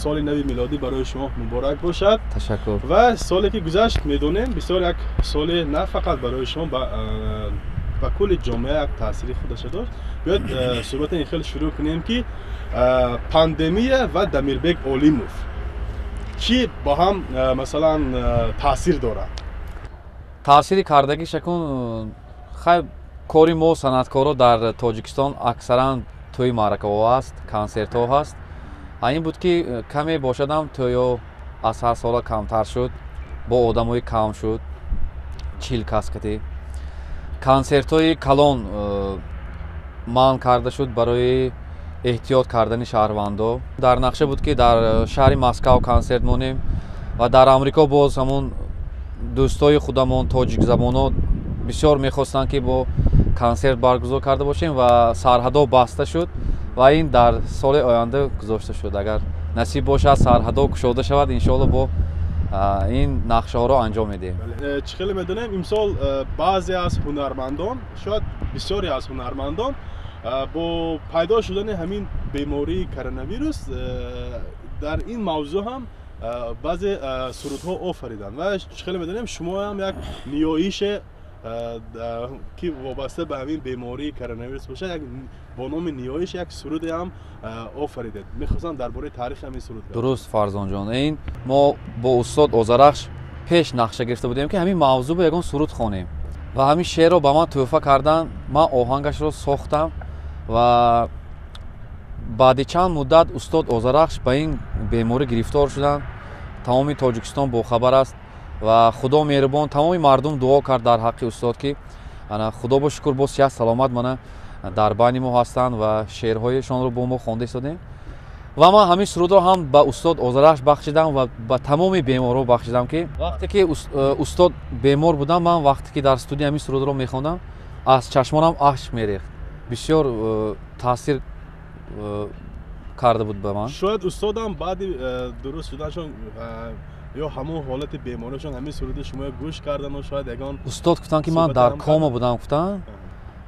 Соли нави милодӣ барои шумо муборак бошад. Ташаккур. Ва соле ки гузашт, медонем, бисёр як соли на фақат барои шумо, ба кулли ҷомеа як таъсири худаша дошт. Биёед, суҳбата ин хел шурӯъ кунем, ки пандемия ва Дамирбек Олимов чӣ бо ҳам, масалан, таъсир дорад? Таъсири кардагиш акун, хай, кори мо санъаткоро дар Тоҷикистон аксаран тӯи маъракаҳо ҳаст, консертҳо ҳаст. Ин буд, ки каме бошадам, тӯё аз ҳар сола камтар шуд, бо одамои кам шуд, 40 кас катӣ. Консертҳои калон манъ карда шуд барои эҳтиёт кардани шаҳрвандо. Дар нақша буд, ки дар шаҳри Москав консерт монем ва дар Амрико. Боз ҳамун дӯстои худамон, тоҷикзабоно, бисёр мехостанд, ки бо консерт баргузор карда бошем, ва сарҳадо баста шуд ва ин дар соли оянда гузошта шуд. Агар насиб бошад, сарҳадо кушода шавад, иншоалло, бо ин нақшаҳоро анҷом медиҳем. Чӣ хеле медонем, имсол баъзе аз ҳунармандон, шояд бисёре аз ҳунармандон, бо пайдо шудани ҳамин бемории коронавирус дар ин мавзӯъ ҳам баъзе сурудҳо офариданд. Ва чӣ хеле медонем, шумоам як ниёише, ки вобаста ба ҳамин бемории коронавирус бошад, як бо номи «Ниёиш» як суруде ҳам офаридед. Мехостам дар бораи таърихи ҳамин суруд. Дуруст, Фарзонҷон. Ин мо бо устод Озарахш пеш нақша гирифта будем, ки ҳамин мавзӯъ ба ягон суруд хонем, ва ҳамин шеърро ба ман тӯҳфа карданд. Ман оҳангашро сохтам ва баъди чанд муддат устод Озарахш ба ин беморӣ гирифтор шуданд. Тамоми Тоҷикистон бохабар аст. Ва Худо меҳрубон, тамоми мардум дуо кард дар ҳаққи устод, ки ана, Худо бо шукр, боз сиҳат саломат мана дар байни мо ҳастанд ва шеърҳояшонро бо мо хонда истодем. Ва ман ҳамин сурудро ҳам ба устод Озарахш бахшидам ва ба тамоми беморҳо бахшидам, ки вақте ки устод бемор будам, ман вақте ки дар студия ҳамин сурудро мехондам, аз чашмонам ашк мерехт. Бисёр таъсир карда буд ба ман. Шояд устодам баъди дуруст шуданашон ё ҳамон ҳолати бемориашон ҳамин суруди шумо гӯш кардану шояд ягон Устод гуфтанд, ки ман дар кома будам, гуфтанд,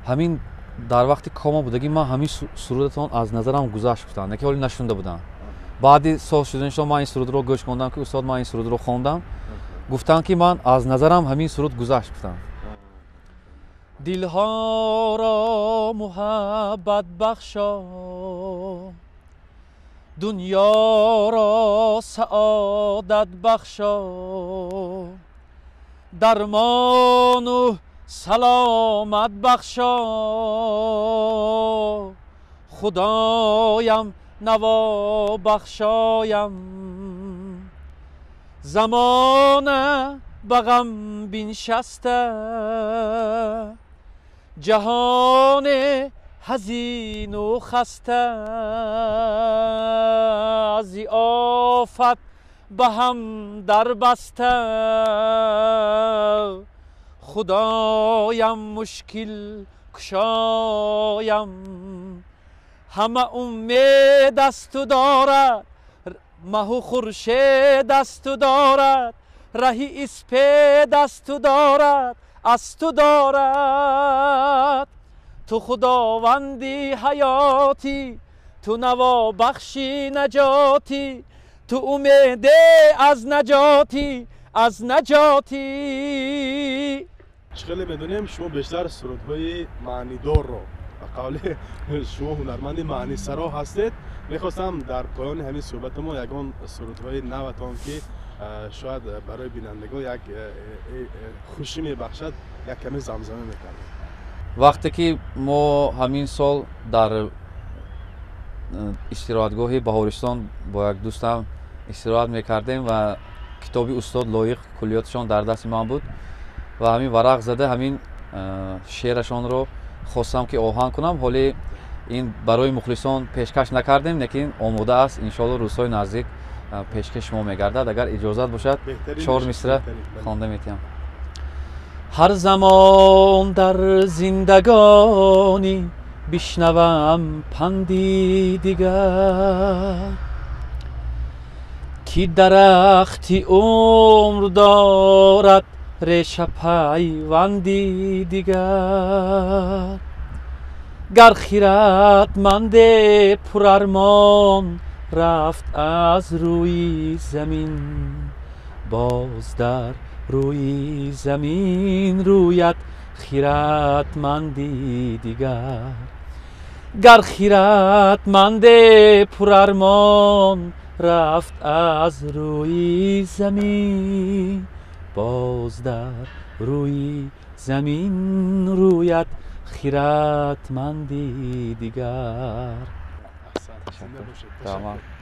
ҳамин дар вақти кома будагӣ ман ҳамин сурудатон аз назарам гузашт, гуфтанд, яке ҳоли нашунда будам. Баъди соз шуданашон ман ин сурудро гӯш хондам, ки устод, ман ин сурудро хондам. Гуфтанд, ки ман аз назарам ҳамин суруд гузашт, гуфтанд. Дилҳоро муҳаббат бахшо, дунёро саодат бахшо, дармону саломат бахшо, Худоям, наво бахшоям. Замона ба ғам биншаста, ҷаҳоне ҳазину хаста, аз офат ба ҳам дарбаста, Худоям, мушкил кушоям. Ҳама умед аз ту дорад, маҳу хуршед аз ту дорад, раҳи испед аз ту дорад, аз ту дорад. Ту худованди ҳаётӣ, ту навобахши наҷотӣ, ту умеде аз наҷотӣ, аз наҷотӣ. Чӣ хеле медонем, шумо бештар сурудҳои маънидорро, ба қавли шумо, ҳунарманди маънисаро ҳастед. Мехостам дар поёни ҳамин суҳбати мо ягон сурудҳои наватон, ки шояд барои бинандагон як хушӣ мебахшад, як каме замзама мекардем. Вақте ки мо ҳамин сол дар истироҳатгоҳи Баҳористон бо як дӯстам истироҳат мекардем ва китоби устод Лоиқ, куллиёташон дар дасти ман буд ва ҳамин варақ зада, ҳамин шеърашонро хостам, ки оҳанг кунам. Ҳоле ин барои мухлисон пешкаш накардем, лекин омода аст, иншоалло, рӯзҳои наздик пешкаши шумо мегардад. Агар иҷозат бошад, чор мисра хонда метиҳам. Ҳар замон дар зиндагонӣ бишнавам панди дигар, ки дарахти умр дорад реша, пайванди дигар. Гар хиратманде пурармон рафт аз рӯи замин, боз дар рӯи замин рӯяд хиратманди дигар. Гар хиратманде пурармон рафт аз рӯи замин, боз дар рӯи замин рӯяд хиратманди дигар. Аҳсан, зинда бошед. Ташаккур.